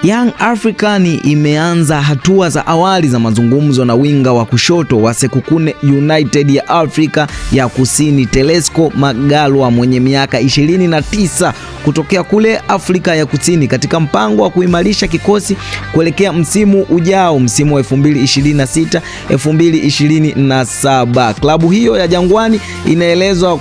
Young African imeanza hatua za awali za mazungumzo na winga wa kushoto wa Sekhukhune United ya Afrika ya Kusini, Telesco Magalwa mwenye miaka 29 kutokea kule Afrika ya Kusini katika mpango wa kuimarisha kikosi kuelekea msimu ujao, msimu wa 2026 2027. Klabu hiyo ya Jangwani inaelezwa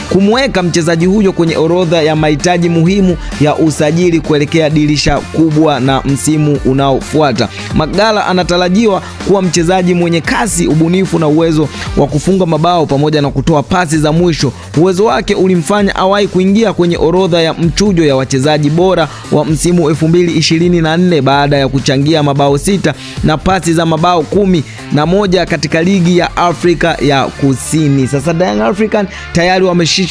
kumweka mchezaji huyo kwenye orodha ya mahitaji muhimu ya usajili kuelekea dirisha kubwa na msimu unaofuata. Magala anatarajiwa kuwa mchezaji mwenye kasi, ubunifu na uwezo wa kufunga mabao pamoja na kutoa pasi za mwisho. Uwezo wake ulimfanya awahi kuingia kwenye orodha ya mchujo ya wachezaji bora wa msimu 2024 baada ya kuchangia mabao 6 na pasi za mabao 11 katika ligi ya Afrika ya Kusini. Sasa Young African tayari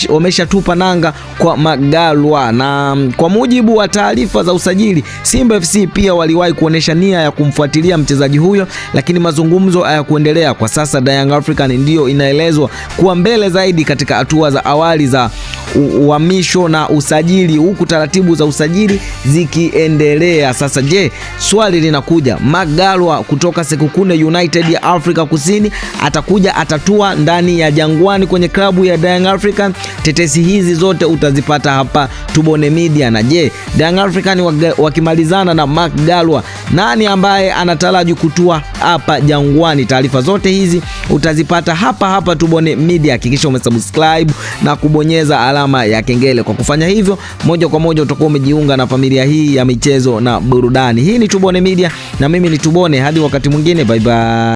wameshatupa nanga kwa Magalwa, na kwa mujibu wa taarifa za usajili, Simba FC pia waliwahi kuonesha nia ya kumfuatilia mchezaji huyo, lakini mazungumzo hayakuendelea. Kwa sasa Young African ndiyo inaelezwa kuwa mbele zaidi katika hatua za awali za uhamisho na usajili, huku taratibu za usajili zikiendelea. Sasa je, swali linakuja, Magalwa kutoka Sekhukhune United ya Afrika Kusini atakuja atatua ndani ya Jangwani kwenye klabu ya Young African? Tetesi hizi zote utazipata hapa Tubone Media. Na je, Young African wakimalizana na Magalwa, nani ambaye anataraji kutua hapa Jangwani? Taarifa zote hizi utazipata hapa hapa Tubone Media. Hakikisha umesubscribe na kubonyeza alama ya kengele. Kwa kufanya hivyo, moja kwa moja utakuwa umejiunga na familia hii ya michezo na burudani. Hii ni Tubone Media na mimi ni Tubone. Hadi wakati mwingine, bye bye.